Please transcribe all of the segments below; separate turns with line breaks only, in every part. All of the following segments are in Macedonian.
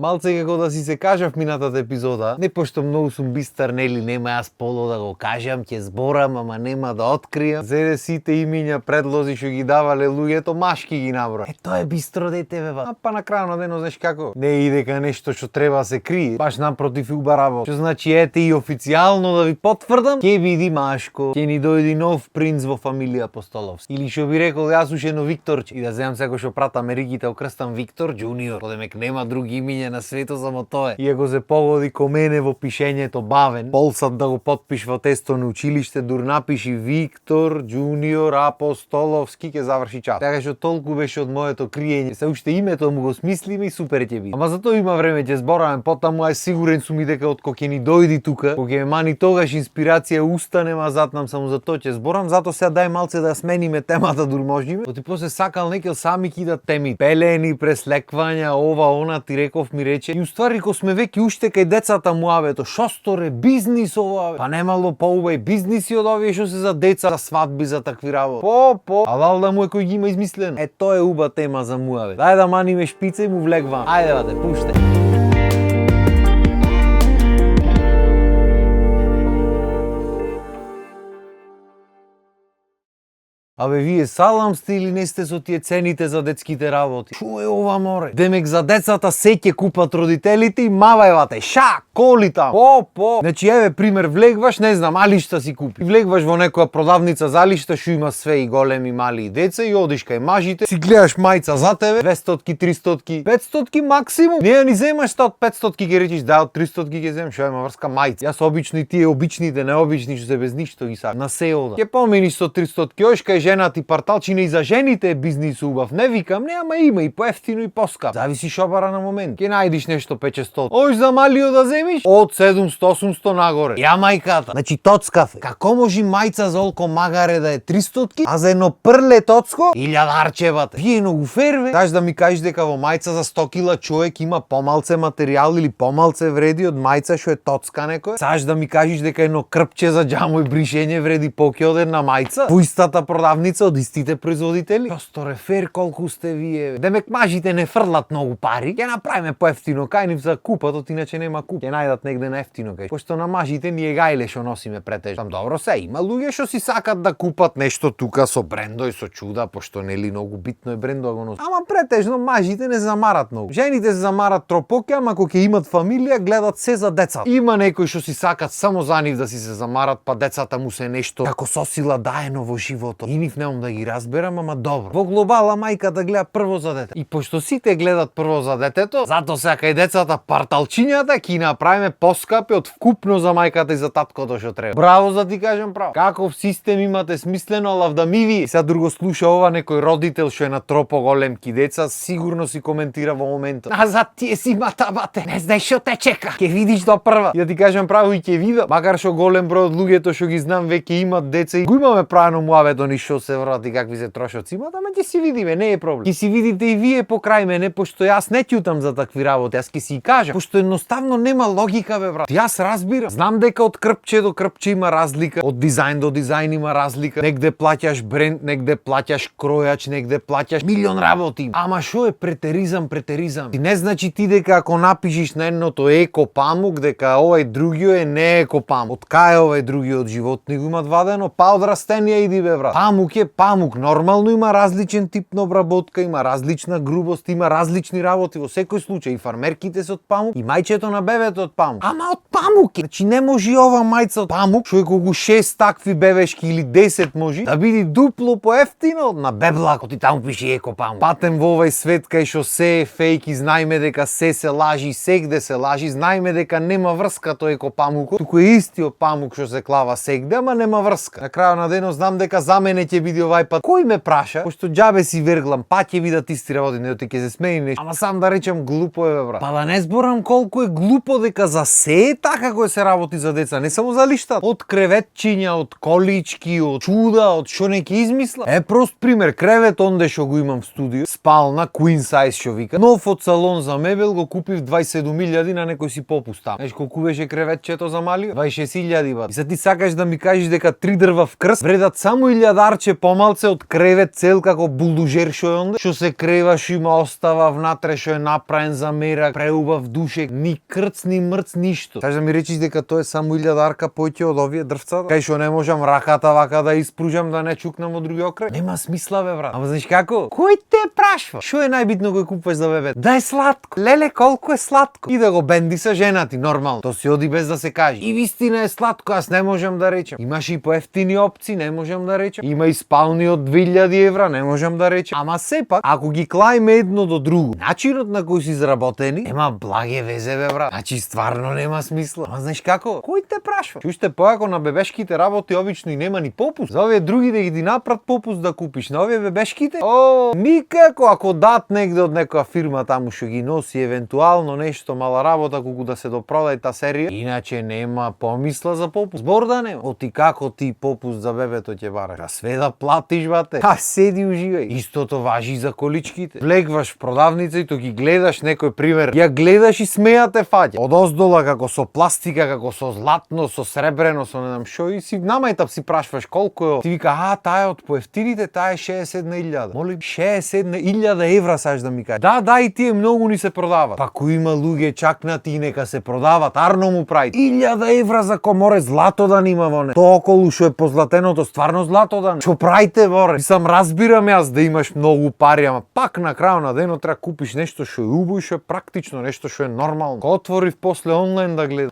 Малце како да си се кажав минатата епизода, не пошто многу сум бистар, нели, нема јас поло да го кажам, ќе зборам, ама нема да откријам. Зеде сите имиња, предлози што ги давале луѓето, машки ги наброја. Тоа е бистро дете, бе, ба. Па на крајот на денот, знаеш како? Не е дека нешто што треба се крие, баш напротив убаво. Што значи ете и официјално да ви потврдам, ќе биде машко, ќе ни дојде нов принц во фамилија Апостоловски. Или што би рекол јас уште едно Викторче, и да земам секој што прата Америките окрстам Виктор Џуниор. Подемек нема други имиња на светот само тоа. Иако се погоди ко мене во пишењето бавен, полсат да го потпишва тесто на училиште, дур напиши Виктор Џуниор Апостоловски, ќе заврши час. Така што толку беше од моето криење. Се уште името му го смислиме и супер ќе биде. Ама за тоа има време, ќе збораваме потаму, ај сигурен сум и дека од кога ќе ни дојди тука, кога ќе ме мани тогаш инспирација устанем, а затнам само за тоа ќе зборам, затоа сега дај малце да смениме темата дур можеме. Оти после сакал некел сами кидат теми, пелени, преслеквања, ова, она, ти реков ми рече. И уствари ко сме веќе уште кај децата муавето, шо сторе бизнис ова, па немало поубави бизниси од овие што се за деца, за свадби, за такви работи. А валда му е кој ги има измислено. Тоа е уба тема за муаве. Дај да маниме шпица и му влегвам. Ајде бате, пуштај. Абе, вие салам сте или не сте со тие цените за детските работи? Шо е ова море? Демек за децата се ќе купат родителите и мавајвате, ша, коли там. Значи, еве пример, влегваш, не знам, алишта си купи. Влегваш во некоја продавница за алишта, што има све и големи, мали и деца, и одиш кај мажите, си гледаш мајца за тебе, 200-ки, 300-ки, 500-ки максимум. Не ја ни земаш од 500-ки, ќе речиш, да, од 300-ки ќе земаш, што има врска мајца. Јас обично и тие обичните, необични, што се без ништо ги сакам. На се ода. Ќе поминиш со 300-ки, ош кај жена ти парталчина и за жените е бизнис убав. Не викам, не, ама има и поевтино и поскап. Зависи шобара на момент. Ке најдиш нешто 500. Ош за малио да земиш? Од 700-800 нагоре. Ја мајката. Значи тоцкафе. Како може мајца за олко магаре да е 300-ки, а за едно прле тоцко 1000-арчевате. Вие многу ферве. Даш да ми кажеш дека во мајца за 100 кила човек има помалце материјал или помалце вреди од мајца што е тоцка некој? Саш да ми кажеш дека едно крпче за џамој бришење вреди поќе од една мајца? Во истата продавница од истите производители? Просто рефер колку сте вие. Демек мажите не фрлат многу пари. Ќе направиме поевтино кај нив за купат, иначе нема куп. Ќе најдат негде на ефтино кај. Пошто на мажите ние гајле што носиме претежно. Там добро се има луѓе што си сакат да купат нешто тука со брендој, со чуда, пошто нели многу битно е брендој го носи. Ама претежно мажите не замарат многу. Жените се замарат тропоке, ама кога ќе имат фамилија гледат се за деца. Има некои што си сакат само за нив да си се замарат, па децата му се нешто како сосила даено во животот. И нив немам да ги разберам, ама добро. Во глобала мајка да гледа прво за дете. И пошто сите гледат прво за детето, затоа сега кај децата парталчињата ќе направиме поскапи од вкупно за мајката и за таткото што треба. Браво за ти кажам право. Каков систем имате смислено, лав да ми ви. Сега друго слуша ова некој родител што е на тропо големки деца, сигурно си коментира во моментот. Назад тие си матабате. Не знаеш што те чека. Ќе видиш до прва. И да ти кажам право и ќе видам. Макар што голем број од луѓето што ги знам веќе имат деца и го имаме правено муавето ни што се врати какви се трошоци имат, ама ќе си видиме, не е проблем. Ќе си видите и вие покрај мене, пошто јас не ќутам за такви работи, јас ќе си кажам, пошто едноставно нема логика бе брат. Јас разбирам, знам дека од крпче до крпче има разлика, од дизајн до дизајн има разлика. Негде плаќаш бренд, негде плаќаш кројач, негде плаќаш милион работи. Ама шо е претеризам? Ти не значи ти дека ако напишиш на едното еко памук, дека овај другиот е не еко памук. Од кај овај другиот животни го имат вадено, па од растенија иди бе брат. Памук е памук, нормално има различен тип на обработка, има различна грубост, има различни работи во секој случај. И фармерките се од памук, и мајчето на бебето од памук. Ама од памук е. Значи не може ова мајца од памук, што е колку 6 такви бебешки или 10 може, да биде дупло поевтино на беблак, оти таму пише еко памук. Патем во овај свет кај што се е фейк и знаеме дека се лажи, сегде се лажи, знаеме дека нема врска тој еко памукот, туку е истиот памук што се клава сегде, ама нема врска. На крајот на денот знам дека за мене ќе биде овај пат. Кој ме праша? Пошто џабе си верглам, па ќе видат исти работи, не ќе се смеи нешто. Ама сам да речем глупо е бе брат. Па да не зборам колку е глупо дека за се е така кој се работи за деца, не само за лиштата. Од креветчиња, од колички, од чуда, од што не ќе измисла. Е прост пример, кревет онде што го имам в студио, спална, queen size што вика. Нов од салон за мебел го купив 27.000 на некој си попуст там. Знаеш колку беше креветчето за малио? 26.000 бат. И се ти сакаш да ми кажеш дека 3 дрва в крст вредат само 1000 парче помалце од кревет цел како булдужер што е онде, што се крева, што има остава внатре, што е направен за мерак, преубав душек, ни крц, ни мрц, ништо. Саш да ми речиш дека тоа е само 1000 арка поќе од овие дрвцата? Кај што не можам раката вака да испружам да не чукнам од другиот крај? Нема смисла бе брат. Ама знаеш како? Кој те прашва? Што е најбитно кога купуваш за бебе? Да е сладко. Леле колку е сладко. И да го бенди са жена ти нормално. То си оди без да се каже. И вистина е сладко, аз не можам да речам. Имаше и поевтини опции, не можам да речам. Има и спални од 2000 евра, не можам да речам. Ама сепак, ако ги клаиме едно до друго, начинот на кој си изработени, нема благе везе бе брат. Значи стварно нема смисла. Ама знаеш како? Кој те прашва? Уште поако на бебешките работи обично и нема ни попуст. За овие други да ги направат попуст да купиш, на овие бебешките? О, никако, ако дат негде од некоја фирма таму што ги носи евентуално нешто мала работа колку да се допродај та серија, иначе нема помисла за попуст. Збор да нема. Оти како ти попуст за бебето ќе бараш? А све да платиш бате. А седи уживај. Истото важи и за количките. Влегваш в продавница и то ги гледаш некој пример. Ја гледаш и смејате фаќа. Од оздола како со пластика, како со златно, со сребрено, со не знам што и си намајтап си прашваш колку е. Ти вика, таа е од поевтините, таа е 61.000. Молим, 61.000 евра саш да ми кажеш. Да, и тие многу ни се продават. Па кој има луѓе чакнати и нека се продават, арно му прави. 1000 евра за коморе злато да нима во не. Тоа околу што е позлатеното стварно злато да не. Што правите воре? Сам разбирам јас да имаш многу пари, ама пак на крајот на денот треба купиш нешто што е убаво и што е практично, нешто што е нормално. Ко отворив после онлайн да гледам.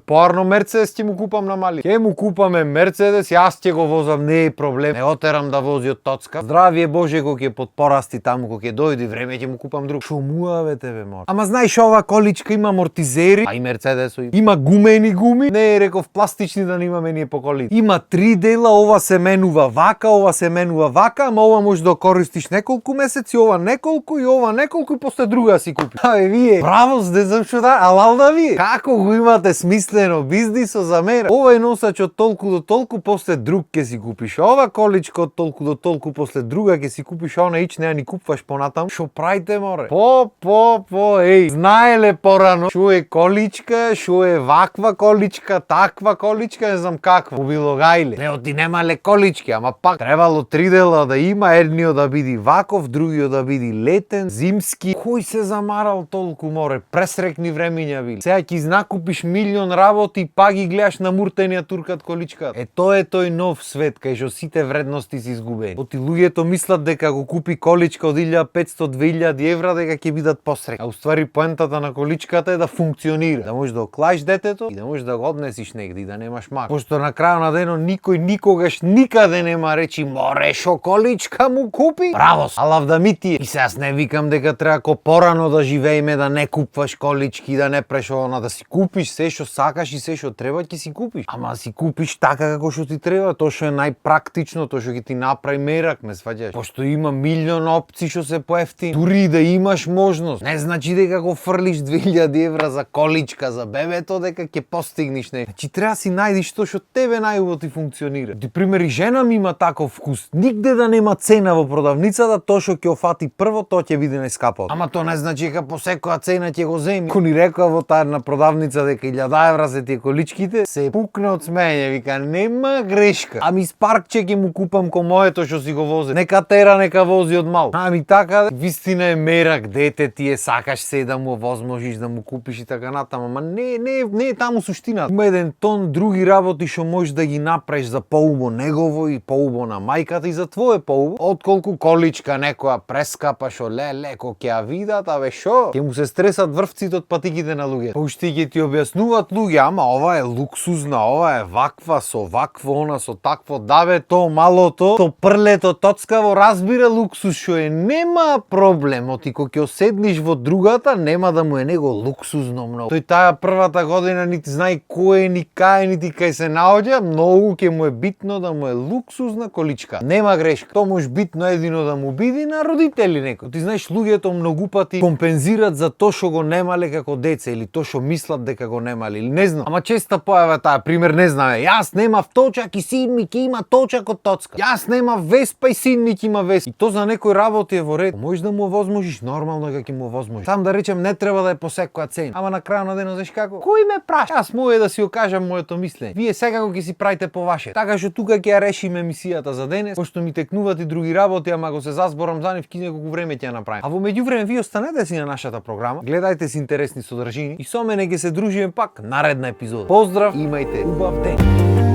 Поарно Мерцедес ќе му купам на мали. Ќе му купаме Мерцедес, јас ќе го возам, не е проблем. Не отерам да вози од тоцка. Здравие Боже кога ќе подпорасти таму, кога ќе дојде време ќе му купам друг. Шо муаве тебе мор. Ама знаеш ова количка има амортизери, а и Мерцедесови. Има гумени гуми, не е реков пластични да немаме ние по колите. Има 3 дела, ова се менува вака, ова се менува вака, ама ова може да користиш неколку месеци, ова неколку и после друга си купи. Вие, браво, не знам што да, алал да вие. Како го имате смислено бизнисо за мера? Ова е носач од толку до толку, после друг ќе си купиш. Ова количка од толку до толку, после друга ќе си купиш, она ич не ни купуваш понатам. Шо правите море? Еј, знаеле порано шо е количка, шо е ваква количка, таква количка, не знам каква. Убило гајле. Не, оти немале колички, ама пак требало 3 дела да има, едниот да биде ваков, другиот да биде летен, зимски. Кој се замарал толку море? Пресрекни времиња били. Сега ќе изнакупиш милион работи, па ги гледаш на муртенија туркат количка. Тоа е тој нов свет кај што сите вредности се изгубени. Оти луѓето мислат дека го купи количка од 1500-2000 евра дека ќе бидат посрек. А уствари поентата на количката е да функционира, да можеш да оклаиш детето и да можеш да го однесиш негде и да немаш мак. Пошто на крајот на денот никој никогаш никаде нема речи море шо количка му купи. Браво, алав да ми тие. И се јас не викам дека треба ко порано да живееме, да не купуваш колички, да не прешона, да си купиш се што сакаш и се што треба ќе си купиш. Ама си купиш така како што ти треба, тоа што е најпрактично, тоа што ќе ти направи мерак, ме сваќаш. Пошто има милион опции што се поевтини. Дури да имаш можност, не значи дека го фрлиш 2000 евра за количка за бебето дека ќе постигнеш не. Значи треба си најдиш тоа што тебе најубаво ти функционира. Ти примери жена ми има таков вкус. Нигде да нема цена во продавницата, тоа што ќе офати прво, тоа ќе биде најскапо. Ама тоа не значи дека по секоја цена ќе го земи. Ко ни рекоа во таа една продавница дека 1000 евра се тие количките, се пукна од смење, вика нема грешка. Ами спаркче ќе му купам ко моето што си го вози. Нека тера, нека вози од мал. Ами така, вистина е мерак, дете ти е, сакаш се да му возможиш да му купиш и така натаму, ама не е таму суштината. Има еден тон други работи што можеш да ги направиш за поубо негово и поубо на мајката и за твое поубо, отколку количка некоја прескапа што леко ќе ја видат, абе шо? Ќе му се стресат врвците од патиките на луѓето. Уште ќе ти објаснуваат луѓе, ама ова е луксузна, ова е ваква, со вакво, она со такво, дабе то малото, то прлето тоцкаво разбира луксуз што е, нема проблем, оти кога ќе оседниш во другата, нема да му е него луксузно многу. Тој таа првата година нити знае кој е, ни кај, нити кај се наоѓа, многу ќе му е битно да му е луксузна количка. Нема грешка. Тоа може битно едино да му биде на родители некој. Ти знаеш, луѓето многу пати компензират за тоа што го немале како деца или тоа што мислат дека го немале или не знам. Ама честа појава таа пример, не знаме. Јас немав точак и син ми ќе има точак од тоцка. Јас немав веспа и син ми ќе има веспа. И тоа за некој работи е во ред. Можеш да му возможиш, нормално дека ќе му возможиш. Сам да речем не треба да е по секоја цена. Ама на крајот на денот знаеш како? Кој ме праша? Јас мое да си го кажам моето мислење. Вие секако ќе си правите по ваше. Така што тука ќе ја решиме завршиме емисијата за денес, пошто ми текнуваат и други работи, ама ако се засборам за нив, неколку време ќе ја направим. А во меѓувреме ви останете си на нашата програма, гледајте си интересни содржини и со мене ќе се дружиме пак наредна епизода. Поздрав, имајте убав ден.